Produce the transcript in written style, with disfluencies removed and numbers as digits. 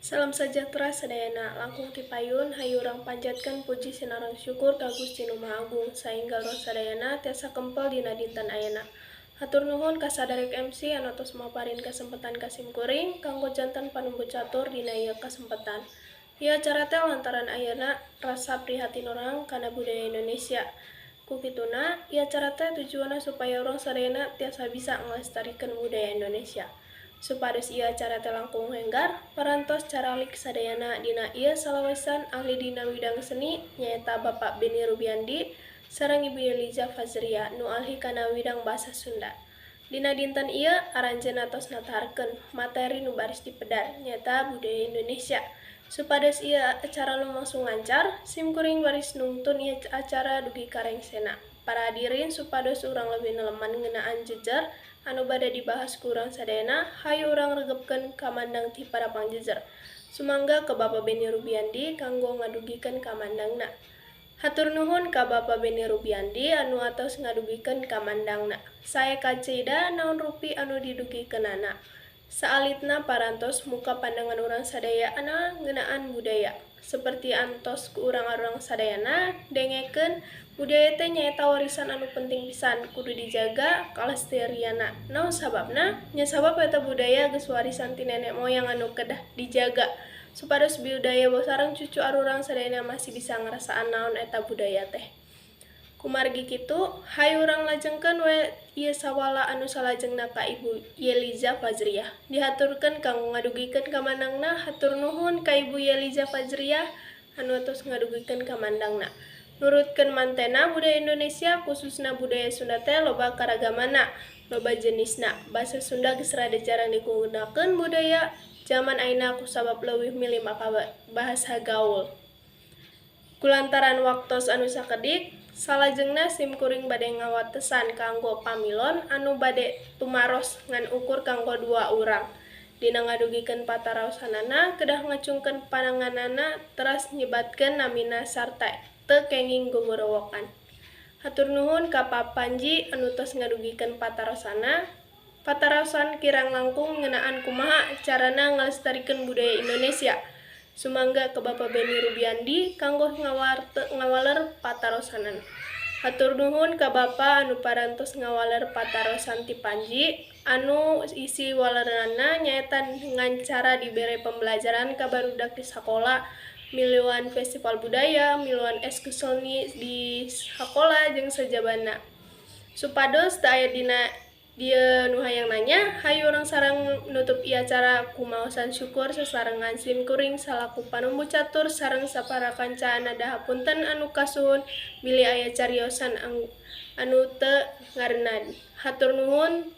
Salam sejahtera sadayana. Langkung ti payun, hayu urang panjatkeun puji sinareng syukur ka Gusti Nu Maha Agung saengga urang sadayana tiasa kempel dina dinten ayeuna. Hatur nuhun ka saderek MC anu tos maparin kasempatan ka simkuring kanggo janten panumbu catur dina ieu kasempatan. Ieu acara teh lantaran ayeuna rasa prihatin urang kana budaya Indonesia. Ku kituna, ieu acara teh tujuanna supaya urang sadayana tiasa bisa ngalestarikeun budaya Indonesia. Supados ieu acara teh langkung henggar, parantos caralik sadayana dina ieu salawesan ahli dina widang seni, nyaeta Bapak Beni Rubiandi sareng Ibu Yeliza Fazria nu ahli kana widang basa Sunda. Dina dinten ieu aranjeunna tos nataharkeun materi nu baris dipedar, nyaeta budaya Indonesia. Supados ieu acara lumangsung lancar, simkuring baris nungtun ieu acara dugi ka rengsena. Para hadirin, supados urang leuwih neleman ngeunaan jejer anu bade dibahas ku urang sadayana, hayu urang regepkeun kamandang ti para pangjejer. Sumangga ka Bapa Beni Rubiandi kanggo ngadugikeun kamandangna. Hatur nuhun ka Bapa Beni Rubiandi anu atos ngadugikeun kamandangna. Sae kacida naon rupi anu didugikeunana. Saalitna parantos muka pandangan urang sadayana ngeunaan budaya. Seperti antos ku urang-urang sadayana dengekeun, budaya teh nyaeta warisan anu penting pisan kudu dijaga kalestarianna. Naon sababna? Nya sabab eta budaya geus warisan ti nenek moyang anu kedah dijaga supados budaya sareng cucu arurang sadayana masih bisa ngarasaan naon eta budaya teh. Kumargi kitu, hayu urang lajengkeun we ieu sawala anu salajengna ka Ibu Yeliza Fazriah. Dihaturkeun kanggo ngadugikeun kamandangna. Hatur nuhun ka Ibu Yeliza Fazriah anu atos ngadugikeun kamandangna. Nurutkeun mantena, budaya Indonesia khususna budaya Sunda teh loba karagamanna, loba jenisna. Basa Sunda geus rada jarang digunakeun budaya jaman ayeuna kusabab leuwih milih make bahasa gaul. Kulantaran waktos anu sakedik, salajengna simkuring bade ngawatesan kanggo pamilon anu bade tumaros ngan ukur kanggo dua urang. Dina ngadugikeun patarosanana kedah ngacungkeun pananganana teras nyebatkeun namina sarta teu kenging gogorowokan. Hatur nuhun ka Pa Panji anu tos ngadugikeun patarosanna. Patarosan kirang langkung ngeunaan kumaha carana ngalestarikeun budaya Indonesia. Sumangga ka Bapa Beni Rubiandi kanggo ngawaler patarosanana. Hatur nuhun ka Bapa anu parantos ngawaler patarosan ti Panji anu isi waleranana nyaeta ngan cara dibere pembelajaran ka barudak di sakola, miluan festival budaya, miluan ekskursi di sakola, jeung sajabana. Supados teu aya dina dieu nu hayang nanya, hayu urang sareng nutup ieu acara ku maosan syukur sasarengan simkuring salaku panumbu catur sareng sapara kanca. Nada hapunten anu kasuhun bilih aya cariosan anu teu ngarenah. Hatur nuhun.